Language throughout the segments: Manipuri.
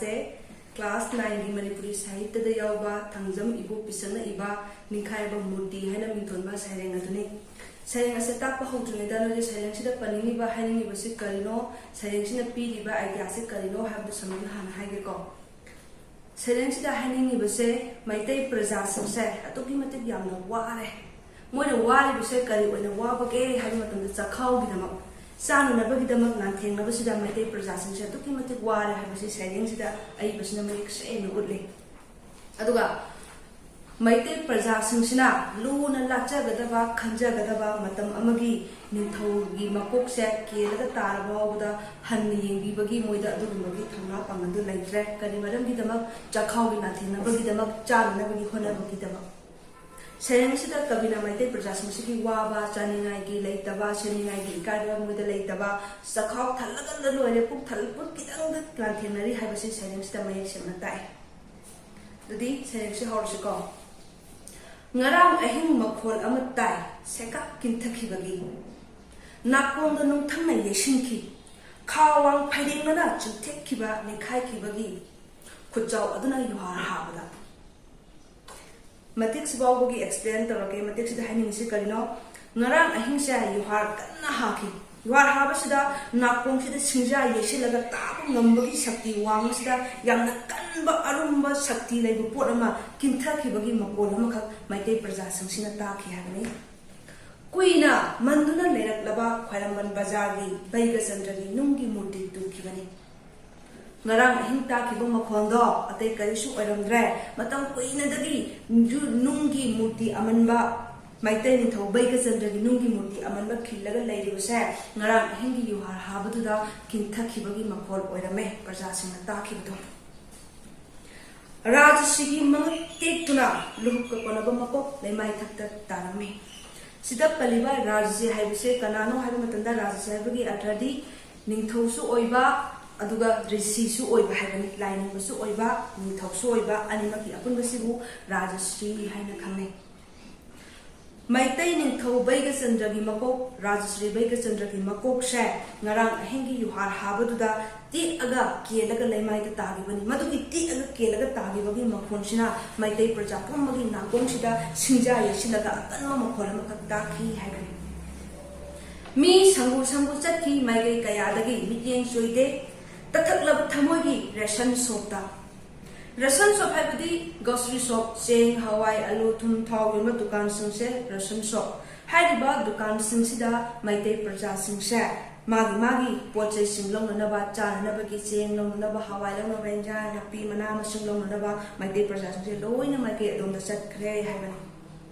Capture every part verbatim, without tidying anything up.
ꯁꯦ ꯀ꯭ꯂꯥꯁ ꯅꯥꯏꯟꯒꯤ ꯃꯅꯤꯄꯨꯔꯤ ꯁꯥꯍꯤꯇ꯭ꯌꯗ ꯌꯥꯎꯕ ꯊꯥꯡꯖꯝ ꯏꯕꯣꯛ ꯄꯤꯁꯛꯅ ꯏꯕ ꯅꯤꯡꯈꯥꯏꯔꯕ ꯃꯨꯔꯇꯤ ꯍꯥꯏꯅ ꯃꯤꯡꯊꯣꯟꯕ ꯁꯩꯔꯦꯡ ꯑꯗꯨꯅꯤ꯫ ꯁꯩꯔꯦꯡ ꯑꯁꯦ ꯇꯥꯛꯄ ꯍꯧꯗ꯭ꯔꯤꯉꯩꯗ ꯅꯣꯏꯗ ꯁꯩꯔꯦꯡꯁꯤꯗ ꯄꯟꯅꯤꯡꯉꯤꯕ, ꯍꯥꯏꯅꯤꯡꯉꯤꯕꯁꯤ ꯀꯔꯤꯅꯣ, ꯁꯩꯔꯦꯡꯁꯤꯅ ꯄꯤꯔꯤꯕ ꯑꯥꯏꯗꯤꯌꯥꯁꯤ ꯀꯔꯤꯅꯣ ꯍꯥꯏꯕꯗꯨ ꯁꯝꯂꯞꯅ ꯍꯥꯟꯅ ꯍꯥꯏꯒꯦꯀꯣ꯫ ꯁꯩꯔꯦꯡꯁꯤꯗ ꯍꯥꯏꯅꯤꯡꯉꯤꯕꯁꯦ ꯃꯩꯇꯩ ꯄ꯭ꯔꯖꯥꯁꯤꯡꯁꯦ ꯑꯗꯨꯛꯀꯤ ꯃꯇꯤꯛ ꯌꯥꯝꯅ ꯋꯥꯔꯦ꯫ ꯃꯣꯏꯅ ꯋꯥꯔꯤꯕꯁꯦ ꯀꯔꯤ ꯑꯣꯏꯅ ꯋꯥꯕꯒꯦ ꯍꯥꯏꯕ ꯃꯇꯝꯗ ꯆꯥꯛꯈꯥꯎꯒꯤꯗꯃꯛ, ꯆꯥꯅꯅꯕꯒꯤꯗꯃꯛ ꯂꯥꯟꯊꯦꯡꯅꯕꯁꯤꯗ ꯃꯩꯇꯩ ꯄ꯭ꯔꯖꯥꯁꯤꯡꯁꯦ ꯑꯗꯨꯛꯀꯤ ꯃꯇꯤꯛ ꯋꯥꯔꯦ ꯍꯥꯏꯕꯁꯤ ꯁꯩꯔꯦꯡꯁꯤꯗ ꯑꯏꯕꯁꯤꯅ ꯃꯌꯦꯛ ꯁꯦꯡꯅ ꯎꯠꯂꯤ꯫ ꯑꯗꯨꯒ ꯃꯩꯇꯩ ꯄ꯭ꯔꯖꯥꯁꯤꯡꯁꯤꯅ ꯂꯨꯅ ꯂꯥꯠꯆꯒꯗꯕ, ꯈꯟꯖꯒꯗꯕ ꯃꯇꯝ ꯑꯃꯒꯤ ꯅꯤꯡꯊꯧꯒꯤ ꯃꯀꯣꯛꯁꯦ ꯀꯦꯜꯂꯒ ꯇꯥꯔꯕ ꯐꯥꯎꯕꯗ ꯍꯟꯅ ꯌꯦꯡꯕꯤꯕꯒꯤ ꯃꯣꯏꯗ ꯑꯗꯨꯒꯨꯝꯕꯒꯤ ꯊꯧꯅꯥ ꯄꯥꯡꯒꯜꯗꯨ ꯂꯩꯇ꯭ꯔꯦ꯫ ꯀꯔꯤ ꯃꯔꯝꯒꯤꯗꯃꯛ? ꯆꯥꯛꯈꯥꯎꯒꯤ ꯂꯥꯟꯊꯦꯡꯅꯕꯒꯤꯗꯃꯛ, ꯆꯥꯅꯅꯕꯒꯤ ꯍꯣꯠꯅꯕꯒꯤꯗꯃꯛ꯫ ꯁꯩꯔꯦꯡꯁꯤꯗ ꯀꯕꯤꯅ ꯃꯩꯇꯩ ꯄ꯭ꯔꯖꯥꯁꯤꯡꯁꯤꯒꯤ ꯋꯥꯕ, ꯆꯥꯅꯤꯡꯉꯥꯏꯒꯤ ꯂꯩꯇꯕ, ꯁꯦꯠꯅꯤꯡꯉꯥꯏꯒꯤ ꯏꯀꯥꯏꯕ ꯃꯣꯏꯗ ꯂꯩꯇꯕ, ꯆꯥꯛꯈꯥꯎ ꯊꯜꯂꯒ ꯂꯣꯏꯔꯦ, ꯄꯨꯛ ꯊꯜ-, ꯄꯨꯛ ꯈꯤꯇꯪꯗ ꯂꯥꯟꯊꯦꯡꯅꯔꯤ ꯍꯥꯏꯕꯁꯤ ꯁꯩꯔꯦꯡꯁꯤꯗ ꯃꯌꯦꯛ ꯁꯦꯡꯅ ꯇꯥꯛꯑꯦ꯫ ꯑꯗꯨꯗꯤ ꯁꯩꯔꯦꯡꯁꯤ ꯍꯧꯔꯁꯤꯀꯣ꯫ ꯉꯔꯥꯡ ꯑꯍꯤꯡ ꯃꯈꯣꯜ ꯑꯃ ꯇꯥꯏ, ꯁꯦꯀꯥꯛ ꯀꯤꯟꯊꯈꯤꯕꯒꯤ꯫ ꯅꯥꯀꯣꯡꯗ ꯅꯨꯡꯊꯪꯅ ꯌꯩꯁꯤꯟꯈꯤ꯫ ꯈꯥ ꯋꯥꯡ ꯐꯩꯔꯦꯡꯅꯅ ꯆꯤꯡꯊꯦꯛꯈꯤꯕ, ꯅꯤꯡꯈꯥꯏꯈꯤꯕꯒꯤ ꯈꯨꯠꯆꯥꯎ ꯑꯗꯨꯅ ꯌꯨꯍꯥꯔ ꯍꯥꯕꯗ꯫ ꯃꯇꯦꯛꯁꯤ ꯐꯥꯎꯕꯒꯤ ꯑꯦꯛꯁꯄ꯭ꯂꯦꯟ ꯇꯧꯔꯛꯀꯦ꯫ ꯃꯇꯦꯛꯁꯤꯗ ꯍꯥꯏꯅꯤꯡꯉꯤꯁꯤ ꯀꯔꯤꯅꯣ? ꯉꯔꯥꯡ ꯑꯍꯤꯡꯁꯦ ꯌꯨꯍꯥꯔ ꯀꯟꯅ ꯍꯥꯈꯤ꯫ ꯌꯨꯍꯥꯔ ꯍꯥꯕꯁꯤꯗ ꯅꯥꯀꯣꯡꯁꯤꯗ ꯁꯤꯡꯖꯥ ꯌꯩꯁꯤꯜꯂꯒ ꯇꯥꯕ ꯉꯝꯕꯒꯤ ꯁꯛꯇꯤ ꯋꯥꯡꯕꯁꯤꯗ ꯌꯥꯝꯅ ꯀꯟꯕ, ꯑꯔꯨꯝꯕ ꯁꯛꯇꯤ ꯂꯩꯕ ꯄꯣꯠ ꯑꯃ ꯀꯤꯟꯊꯈꯤꯕꯒꯤ ꯃꯈꯣꯜ ꯑꯃꯈꯛ ꯃꯩꯇꯩ ꯄ꯭ꯔꯖꯥꯁꯤꯡꯁꯤꯅ ꯇꯥꯈꯤ ꯍꯥꯏꯕꯅꯤ꯫ ꯀꯨꯏꯅ ꯃꯟꯗꯨꯅ ꯂꯩꯔꯛꯂꯕ ꯈ꯭ꯋꯥꯏꯔꯝꯕꯟ ꯕꯖꯥꯔꯒꯤ ꯕꯩꯒꯆꯟꯗ꯭ꯔꯒꯤ ꯅꯨꯡꯒꯤ ꯃꯨꯔꯇꯤ ꯇꯨꯈꯤꯕꯅꯤ꯫ ꯉꯔꯥꯡ ꯑꯍꯤꯡ ꯇꯥꯈꯤꯕ ꯃꯈꯣꯟꯗꯣ ꯑꯇꯩ ꯀꯔꯤꯁꯨ ꯑꯣꯏꯔꯝꯗ꯭ꯔꯦ꯫ ꯃꯇꯝ ꯀꯨꯏꯅꯗꯒꯤ ꯌꯨ-, ꯅꯨꯡꯒꯤ ꯃꯨꯔꯇꯤ ꯑꯃꯟꯕ, ꯃꯩꯇꯩ ꯅꯤꯡꯊꯧ ꯕꯩꯒꯆꯟꯗ꯭ꯔꯒꯤ ꯅꯨꯡꯒꯤ ꯃꯨꯔꯇꯤ ꯑꯃꯟꯕ ꯈꯤꯜꯂꯒ ꯂꯩꯔꯤꯕꯁꯦ ꯉꯔꯥꯡ ꯑꯍꯤꯡꯒꯤ ꯌꯨꯍꯥꯔ ꯍꯥꯕꯗꯨꯗ ꯀꯤꯟꯊꯈꯤꯕꯒꯤ ꯃꯈꯣꯜ ꯑꯣꯏꯔꯝꯃꯦ ꯄ꯭ꯔꯖꯥꯁꯤꯡꯅ ꯇꯥꯈꯤꯕꯗꯣ꯫ ꯔꯥꯖꯁꯤꯒꯤ ꯃꯉꯛ ꯇꯦꯛꯇꯨꯅ ꯂꯨꯍꯨꯞꯀ ꯀꯣꯟꯅꯕ ꯃꯀꯣꯛ ꯂꯩꯃꯥꯏꯊꯛꯇ ꯇꯥꯔꯝꯃꯤ꯫ ꯁꯤꯗ ꯄꯜꯂꯤꯕ ꯔꯥꯖꯁꯤ ꯍꯥꯏꯕꯁꯦ ꯀꯅꯥꯅꯣ ꯍꯥꯏꯕ ꯃꯇꯝꯗ, ꯔꯥꯖꯁꯤ ꯍꯥꯏꯕꯒꯤ ꯑꯔꯊꯗꯤ ꯅꯤꯡꯊꯧꯁꯨ ꯑꯣꯏꯕ, ꯑꯗꯨꯒ ꯔꯤꯁꯤꯁꯨ ꯑꯣꯏꯕ ꯍꯥꯏꯕꯅꯤ꯫ ꯂꯥꯏꯅꯤꯡꯕꯁꯨ ꯑꯣꯏꯕ, ꯅꯤꯡꯊꯧꯁꯨ ꯑꯣꯏꯕ, ꯑꯅꯤꯃꯛꯀꯤ ꯑꯄꯨꯟꯕꯁꯤꯕꯨ ꯔꯥꯖꯁ꯭ꯔꯤ ꯍꯥꯏꯅ ꯈꯪꯅꯩ꯫ ꯃꯩꯇꯩ ꯅꯤꯡꯊꯧ ꯕꯩꯒꯆꯟꯗ꯭ꯔꯒꯤ ꯃꯀꯣꯛ, ꯔꯥꯖꯁ꯭ꯔꯤ ꯕꯩꯒꯆꯟꯗ꯭ꯔꯒꯤ ꯃꯀꯣꯛꯁꯦ ꯉꯔꯥꯡ ꯑꯍꯤꯡꯒꯤ ꯌꯨꯍꯥꯔ ꯍꯥꯕꯗꯨꯗ ꯇꯦꯛꯑꯒ ꯀꯦꯜꯂꯒ ꯂꯩꯃꯥꯏꯗ ꯇꯥꯈꯤꯕꯅꯤ꯫ ꯃꯗꯨꯒꯤ ꯇꯦꯛꯑꯒ ꯀꯦꯜꯂꯒ ꯇꯥꯈꯤꯕꯒꯤ ꯃꯈꯣꯟꯁꯤꯅ ꯃꯩꯇꯩ ꯄ꯭ꯔꯖꯥ ꯄꯨꯝꯕꯒꯤ ꯅꯥꯀꯣꯡꯁꯤꯗ ꯁꯤꯡꯖꯥ ꯌꯩꯁꯤꯜꯂꯒ ꯑꯀꯟꯕ ꯃꯈꯣꯜ ꯑꯃꯈꯛ ꯇꯥꯈꯤ ꯍꯥꯏꯕꯅꯤ꯫ ꯃꯤ ꯁꯪꯒꯨ ꯁꯪꯒꯨ ꯆꯠꯈꯤ ꯃꯥꯏꯀꯩ ꯀꯌꯥꯗꯒꯤ, ꯃꯤꯠꯌꯦꯡ ꯆꯣꯏꯗꯦ꯫ ꯇꯠꯊꯛꯂꯕ ꯊꯃꯣꯏꯒꯤ ꯔꯦꯁꯟ ꯁꯣꯞꯇ꯫ ꯔꯦꯁꯟ ꯁꯣꯞ ꯍꯥꯏꯕꯗꯤ ꯒ꯭ꯔꯣꯁꯔꯤ ꯁꯣꯞ, ꯆꯦꯡ, ꯍꯋꯥꯏ, ꯑꯂꯨ, ꯊꯨꯝ, ꯊꯥꯎ ꯌꯣꯟꯕ ꯗꯨꯀꯥꯟꯁꯤꯡꯁꯦ ꯔꯦꯁꯟ ꯁꯣꯞ꯫ ꯍꯥꯏꯔꯤꯕ ꯗꯨꯀꯥꯟꯁꯤꯡꯁꯤꯗ ꯃꯩꯇꯩ ꯄ꯭ꯔꯖꯥꯁꯤꯡꯁꯦ ꯃꯥꯒꯤ ꯃꯥꯒꯤ ꯄꯣꯠ ꯆꯩꯁꯤꯡ ꯂꯧꯅꯅꯕ, ꯆꯥꯅꯅꯕꯒꯤ ꯆꯦꯡ ꯂꯧꯅꯅꯕ, ꯍꯋꯥꯏ ꯂꯧꯅꯕ, ꯏꯟꯖꯥꯡ ꯅꯥꯄꯤ ꯃꯅꯥ ꯃꯁꯤꯡ ꯂꯧꯅꯅꯕ ꯃꯩꯇꯩ ꯄ꯭ꯔꯖꯥꯁꯤꯡꯁꯦ ꯂꯣꯏꯅ ꯃꯥꯏꯀꯩ ꯑꯗꯣꯝꯗ ꯆꯠꯈ꯭ꯔꯦ ꯍꯥꯏꯕꯅꯤ꯫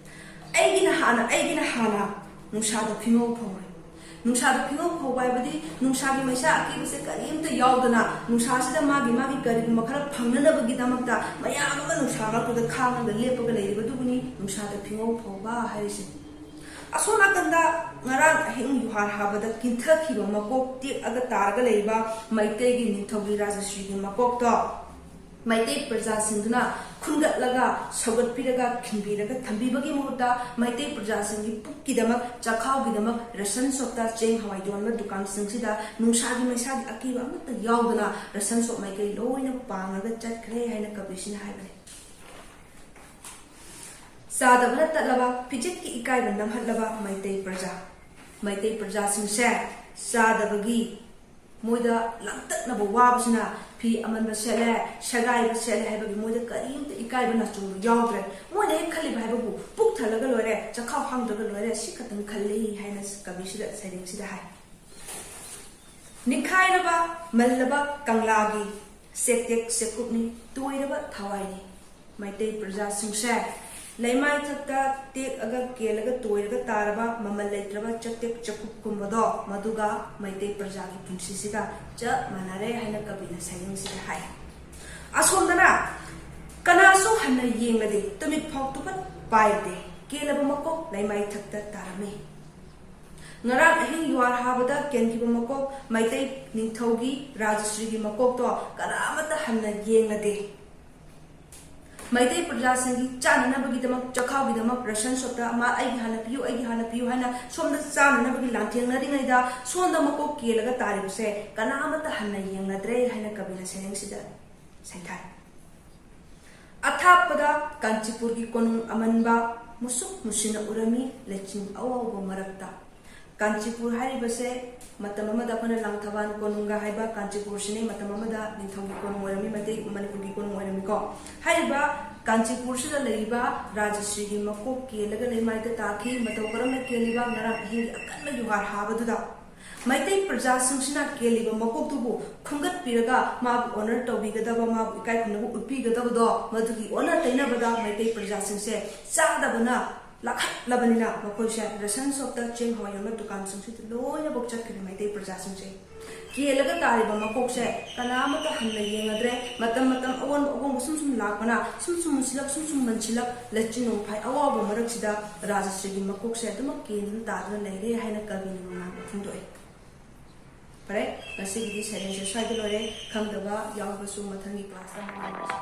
ꯑꯩꯒꯤꯅ ꯍꯥꯟꯅ, ꯑꯩꯒꯤꯅ ꯍꯥꯟꯅ ꯅꯨꯡꯁꯥꯗ ꯐꯤꯉꯧ ꯐꯧꯔꯦ꯫ ꯅꯨꯡꯁꯥꯗ ꯐꯤꯉꯧ ꯐꯧꯕ ꯍꯥꯏꯕꯗꯤ ꯅꯨꯡꯁꯥꯒꯤ ꯃꯩꯁꯥ ꯑꯀꯤꯕꯁꯦ ꯀꯔꯤꯝꯇ ꯌꯥꯎꯗꯅ ꯅꯨꯡꯁꯥꯁꯤꯗ ꯃꯥꯒꯤ ꯃꯥꯒꯤ ꯀꯔꯤꯒꯨꯝꯕ ꯈꯔ ꯐꯪꯅꯅꯕꯒꯤꯗꯃꯛꯇ ꯃꯌꯥꯝ ꯑꯃ ꯅꯨꯡꯁꯥ ꯃꯔꯛꯇꯨꯗ ꯈꯥꯡꯉꯒ ꯂꯦꯞꯄꯒ ꯂꯩꯔꯤꯕꯗꯨꯕꯨꯅꯤ ꯅꯨꯡꯁꯥꯗ ꯐꯤꯉꯧ ꯐꯧꯕ ꯍꯥꯏꯔꯤꯁꯦ꯫ ꯑꯁꯣꯝ ꯅꯥꯀꯟꯗ ꯉꯔꯥꯡ ꯑꯍꯤꯡ ꯌꯨꯍꯥꯔ ꯍꯥꯕꯗ ꯀꯤꯟꯊꯈꯤꯕ ꯃꯀꯣꯛ ꯇꯦꯛꯑꯒ ꯇꯥꯔꯒ ꯂꯩꯔꯤꯕ ꯃꯩꯇꯩꯒꯤ ꯅꯤꯡꯊꯧꯒꯤ ꯔꯥꯖꯁ꯭ꯔꯤꯒꯤ ꯃꯀꯣꯛꯇꯣ ꯃꯩꯇꯩ ꯄ꯭ꯔꯖꯥꯁꯤꯡꯗꯨꯅ ꯈꯨꯟꯒꯠꯂꯒ, ꯁꯧꯒꯠꯄꯤꯔꯒ, ꯈꯤꯟꯕꯤꯔꯒ ꯊꯝꯕꯤꯕꯒꯤ ꯃꯍꯨꯠꯇ ꯃꯩꯇꯩ ꯄ꯭ꯔꯖꯥꯁꯤꯡꯒꯤ ꯄꯨꯛꯀꯤꯗꯃꯛ, ꯆꯥꯛꯈꯥꯎꯒꯤꯗꯃꯛ ꯔꯦꯁꯟ ꯁꯣꯞꯇ ꯆꯦꯡ ꯍꯋꯥꯏ ꯌꯣꯟꯕ ꯗꯨꯀꯥꯟꯁꯤꯡꯁꯤꯗ ꯅꯨꯡꯁꯥꯒꯤ ꯃꯩꯁꯥꯒꯤ ꯑꯀꯤꯕ ꯑꯃꯠꯇ ꯌꯥꯎꯗꯅ ꯔꯦꯁꯟ ꯁꯣꯞ ꯃꯥꯏꯀꯩ ꯂꯣꯏꯅ ꯄꯥꯡꯉꯒ ꯆꯠꯈ꯭ꯔꯦ ꯍꯥꯏꯅ ꯀꯕꯤꯁꯤꯅ ꯍꯥꯏꯕꯅꯤ꯫ ꯆꯥꯗꯕꯅ ꯇꯠꯂꯕ, ꯐꯤꯖꯦꯠꯀꯤ ꯏꯀꯥꯏꯕ ꯅꯝꯍꯠꯂꯕ ꯃꯩꯇꯩ ꯄ꯭ꯔꯖꯥ꯫ ꯃꯩꯇꯩ ꯄ꯭ꯔꯖꯥꯁꯤꯡꯁꯦ ꯆꯥꯗꯕꯒꯤ ꯃꯣꯏꯗ ꯂꯥꯡꯇꯛꯅꯕ ꯋꯥꯕꯁꯤꯅ ꯐꯤ ꯑꯃꯟꯕ ꯁꯦꯠꯂꯦ, ꯁꯦꯒꯥꯏꯕ ꯁꯦꯠꯂꯦ ꯍꯥꯏꯕꯒꯤ ꯃꯣꯏꯗ ꯀꯔꯤꯝꯇ ꯏꯀꯥꯏꯕ ꯅꯆꯨꯡꯕ ꯌꯥꯎꯗ꯭ꯔꯦ꯫ ꯃꯣꯏꯅ ꯍꯦꯛ ꯈꯜꯂꯤꯕ ꯍꯥꯏꯕꯕꯨ ꯄꯨꯛ ꯊꯜꯂꯒ ꯂꯣꯏꯔꯦ, ꯆꯈꯥꯎ ꯍꯥꯡꯗ꯭ꯔꯒ ꯂꯣꯏꯔꯦ, ꯁꯤ ꯈꯛꯇꯪ ꯈꯜꯂꯤ ꯍꯥꯏꯅ ꯀꯕꯤꯁꯤꯗ, ꯁꯩꯔꯦꯡꯁꯤꯗ ꯍꯥꯏ꯫ ꯅꯤꯡꯈꯥꯏꯔꯕ, ꯃꯜꯂꯕ ꯀꯪꯂꯥꯒꯤ ꯆꯦꯛꯇꯦꯛ ꯆꯦꯀꯨꯞꯅꯤ, ꯇꯣꯏꯔꯕ ꯊꯋꯥꯏꯅꯤ꯫ ꯃꯩꯇꯩ ꯄ꯭ꯔꯖꯥꯁꯤꯡꯁꯦ ꯂꯩꯃꯥꯏꯊꯛꯇ ꯇꯦꯛꯑꯒ ꯀꯦꯜꯂꯒ ꯇꯣꯏꯔꯒ ꯇꯥꯔꯕ ꯃꯃꯜ ꯂꯩꯇ꯭ꯔꯕ ꯆꯦꯛꯇꯦꯛ ꯆꯦꯀꯨꯞꯀꯨꯝꯕꯗꯣ, ꯃꯗꯨꯒ ꯃꯩꯇꯩ ꯄ꯭ꯔꯖꯥꯒꯤ ꯄꯨꯟꯁꯤꯁꯤꯒ ꯆꯞ ꯃꯥꯟꯅꯔꯦ ꯍꯥꯏꯅ ꯀꯕꯤꯅ ꯁꯩꯔꯦꯡꯁꯤꯗ ꯍꯥꯏ꯫ ꯑꯁꯣꯝꯗꯅ ꯀꯅꯥꯁꯨ ꯍꯟꯅ ꯌꯦꯡꯂꯗꯦ, ꯇꯨꯃꯤꯠ ꯐꯥꯎ ꯇꯨꯄꯠ ꯄꯥꯏꯗꯦ, ꯀꯦꯜꯂꯕ ꯃꯀꯣꯛ ꯂꯩꯃꯥꯏꯊꯛꯇ ꯇꯥꯔꯝꯃꯤ꯫ ꯉꯔꯥꯡ ꯑꯍꯤꯡ ꯌꯨꯍꯥꯔ ꯍꯥꯕꯗ ꯀꯦꯟꯈꯤꯕ ꯃꯀꯣꯛ ꯃꯩꯇꯩ ꯅꯤꯡꯊꯧꯒꯤ ꯔꯥꯖꯁ꯭ꯔꯤꯒꯤ ꯃꯀꯣꯛꯇꯣ ꯀꯅꯥ ꯑꯃꯠꯇ ꯍꯟꯅ ꯌꯦꯡꯂꯗꯦ꯫ ꯃꯩꯇꯩ ꯄ꯭ꯔꯖꯥꯁꯤꯡꯒꯤ ꯆꯥꯅꯅꯕꯒꯤꯗꯃꯛ, ꯆꯈꯥꯎꯒꯤꯗꯃꯛ ꯔꯦꯁꯟ ꯁꯣꯞꯇ ꯃꯥ ꯑꯩꯒꯤ ꯍꯥꯟꯅ ꯄꯤꯌꯨ, ꯑꯩꯒꯤ ꯍꯥꯟꯅ ꯄꯤꯌꯨ ꯍꯥꯏꯅ ꯁꯣꯝꯗ ꯆꯥꯅꯅꯕꯒꯤ ꯂꯥꯟꯊꯦꯡꯅꯔꯤꯉꯩꯗ ꯁꯣꯝꯗ ꯃꯀꯣꯛ ꯀꯦꯜꯂꯒ ꯇꯥꯔꯤꯕꯁꯦ ꯀꯅꯥ ꯑꯃꯠꯇ ꯍꯟꯅ ꯌꯦꯡꯅꯗ꯭ꯔꯦ ꯍꯥꯏꯅ ꯀꯕꯤꯅ ꯁꯩꯔꯦꯡꯁꯤꯗ ꯁꯩꯊꯥꯏ꯫ ꯑꯊꯥꯞꯄꯗ ꯀꯥꯟꯆꯤꯄꯨꯔꯒꯤ ꯀꯣꯅꯨꯡ ꯑꯃꯟꯕ ꯃꯨꯁꯨꯛ ꯃꯨꯁꯤꯅ ꯎꯔꯝꯃꯤ, ꯂꯩꯆꯤꯟ ꯑꯋꯥꯎꯕ ꯃꯔꯛꯇ꯫ ꯀꯥꯟꯆꯤꯄꯨꯔ ꯍꯥꯏꯔꯤꯕꯁꯦ ꯃꯇꯝ ꯑꯃꯗ ꯑꯩꯈꯣꯏꯅ ꯂꯥꯡꯊꯕꯥꯜ ꯀꯣꯅꯨꯡꯒ ꯍꯥꯏꯕ ꯀꯥꯟꯆꯤꯄꯨꯔꯁꯤꯅꯦ, ꯃꯇꯝ ꯑꯃꯗ ꯅꯤꯡꯊꯧꯒꯤ ꯀꯣꯅꯨꯡ ꯑꯣꯏꯔꯝꯃꯤ, ꯃꯩꯇꯩ ꯃꯅꯤꯄꯨꯔꯒꯤ ꯀꯣꯅꯨꯡ ꯑꯣꯏꯔꯝꯃꯤꯀꯣ꯫ ꯍꯥꯏꯔꯤꯕ ꯀꯥꯟꯆꯤꯄꯨꯔꯁꯤꯗ ꯂꯩꯔꯤꯕ ꯔꯥꯖꯁ꯭ꯔꯤꯒꯤ ꯃꯀꯣꯛ ꯀꯦꯜꯂꯒ ꯂꯩꯃꯥꯏꯗ ꯇꯥꯈꯤ꯫ ꯃꯇꯧ ꯀꯔꯝꯅ ꯀꯦꯜꯂꯤꯕ? ꯉꯔꯥꯡ ꯑꯍꯤꯡꯒꯤ ꯑꯀꯟꯕ ꯌꯨꯍꯥꯔ ꯍꯥꯕꯗꯨꯗ꯫ ꯃꯩꯇꯩ ꯄ꯭ꯔꯖꯥꯁꯤꯡꯁꯤꯅ ꯀꯦꯜꯂꯤꯕ ꯃꯀꯣꯛꯇꯨꯕꯨ ꯈꯨꯝꯒꯠꯄꯤꯔꯒ ꯃꯥꯕꯨ ꯑꯣꯅꯔ ꯇꯧꯕꯤꯒꯗꯕ, ꯃꯥꯕꯨ ꯏꯀꯥꯏ ꯈꯨꯝꯅꯕ ꯎꯠꯄꯤꯒꯗꯕꯗꯣ, ꯃꯗꯨꯒꯤ ꯑꯣꯟꯅ ꯇꯩꯅꯕꯗ ꯃꯩꯇꯩ ꯄ꯭ꯔꯖꯥꯁꯤꯡꯁꯦ ꯆꯥꯗꯕꯅ ꯂꯥꯈꯠꯂꯕꯅꯤꯅ ꯃꯈꯣꯏꯁꯦ ꯔꯦꯁꯟ ꯁꯣꯞꯇ, ꯆꯦꯡ ꯍꯋꯥꯏ ꯌꯣꯟꯕ ꯗꯨꯀꯥꯟꯁꯤꯡꯁꯤꯗ ꯂꯣꯏꯅꯃꯛ ꯆꯠꯈ꯭ꯔꯦ ꯃꯩꯇꯩ ꯄ꯭ꯔꯖꯥꯁꯤꯡꯁꯦ꯫ ꯀꯦꯜꯂꯒ ꯇꯥꯔꯤꯕ ꯃꯀꯣꯛꯁꯦ ꯀꯅꯥ ꯑꯃꯠꯇ ꯍꯟꯅ ꯌꯦꯡꯅꯗ꯭ꯔꯦ꯫ ꯃꯇꯝ ꯃꯇꯝ ꯑꯑꯣꯟꯕ ꯑꯍꯣꯡꯕ ꯁꯨꯝ ꯁꯨꯝ ꯂꯥꯛꯄꯅ ꯁꯨꯝ ꯁꯨꯝ ꯃꯨꯁꯤꯜꯂꯛ, ꯁꯨꯝ ꯁꯨꯝ ꯃꯟꯁꯤꯜꯂꯛ, ꯂꯩꯆꯤꯟ ꯅꯣꯡꯐꯥꯏ ꯑꯋꯥꯕ ꯃꯔꯛꯁꯤꯗ ꯔꯥꯖꯁ꯭ꯔꯤꯒꯤ ꯃꯀꯣꯛꯁꯦ ꯑꯗꯨꯃꯛ ꯀꯦꯟꯗꯨꯅ ꯇꯥꯗꯨꯅ ꯂꯩꯔꯦ ꯍꯥꯏꯅ ꯀꯕꯤꯅ ꯅꯨꯡꯉꯥꯏꯕ ꯐꯣꯡꯗꯣꯛꯑꯦ꯫ ꯐꯔꯦ, ꯉꯁꯤꯒꯤꯗꯤ ꯁꯩꯔꯦꯡꯁꯦ ꯁ꯭ꯋꯥꯏꯗ ꯂꯣꯏꯔꯦ꯫ ꯈꯪꯗꯕ ꯌꯥꯎꯔꯕꯁꯨ ꯃꯊꯪꯒꯤ ꯀ꯭ꯂꯥꯁꯇ ꯑꯃꯨꯛ ꯍꯪꯉꯁꯤ꯫